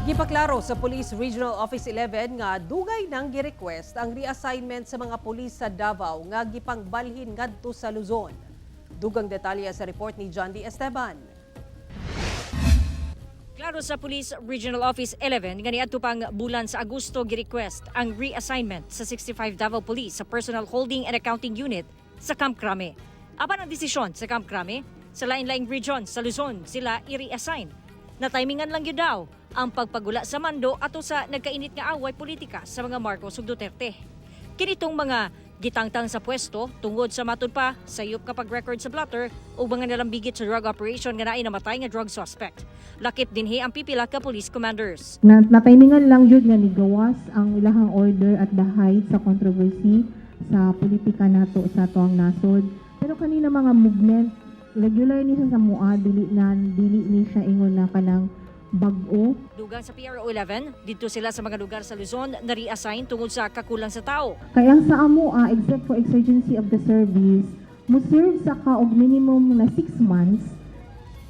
Gipaklaro sa Police Regional Office 11 nga dugay nang gi-request ang reassignment sa mga pulis sa Davao nga gipangbalhin ngadto sa Luzon. Dugang detalye sa report ni John D. Esteban. Klaro sa Police Regional Office 11 nga niadto pang bulan sa Agosto gi-request ang reassignment sa 65 Davao Police sa Personal Holding and Accounting Unit sa Camp Crame. Apan ang desisyon sa Camp Crame, sa lain-laing region sa Luzon sila i-reassign. Na-timingan lang gyud daw ang pagpagula sa mando ato sa nagkainit nga away politika sa mga Marcos ug Duterte. Kinitong mga gitangtang sa pwesto tungod sa matud pa sayop kapag record sa blotter o mga nalambigit sa drug operation nga naay namatay nga drug suspect. Lakip dinhi ang pipila ka police commanders. Na natimingan lang jud nga nigawas ang ilahang order at the height sa controversy sa politika nato sa atoang nasod. Pero kanina mga movement, regular ni siya sa mua, dili na dili ni siya ingon na kanang bag-o. Dugang sa PRO 11, didto sila sa mga lugar sa Luzon na reassign tungod sa kakulang sa tao. Kaya ang sa amoa, except for exigency of the service, mo serve sa ka og minimum na 6 months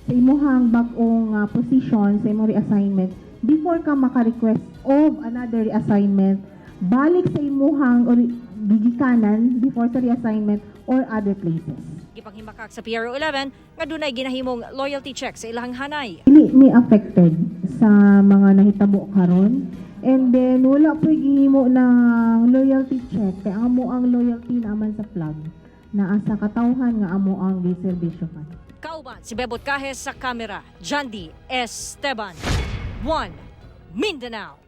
sa imuhang bag-ong position, sa imong reassignment before ka maka-request of another reassignment balik sa imuhang gigikanan before sa reassignment or other places. Gipanghimakak sa PRO 11 nga dunay ginahimong loyalty check sa ilahang hanay. Dili mi affected sa mga nahitabo karon. And then wala po'y gihimo ng loyalty check kay amo ang loyalty naman sa flag naa sa katawhan nga amo ang giserbisyohan. Kauban si Bebot Cajes sa kamera, Jandy Esteban. 1 Mindanao.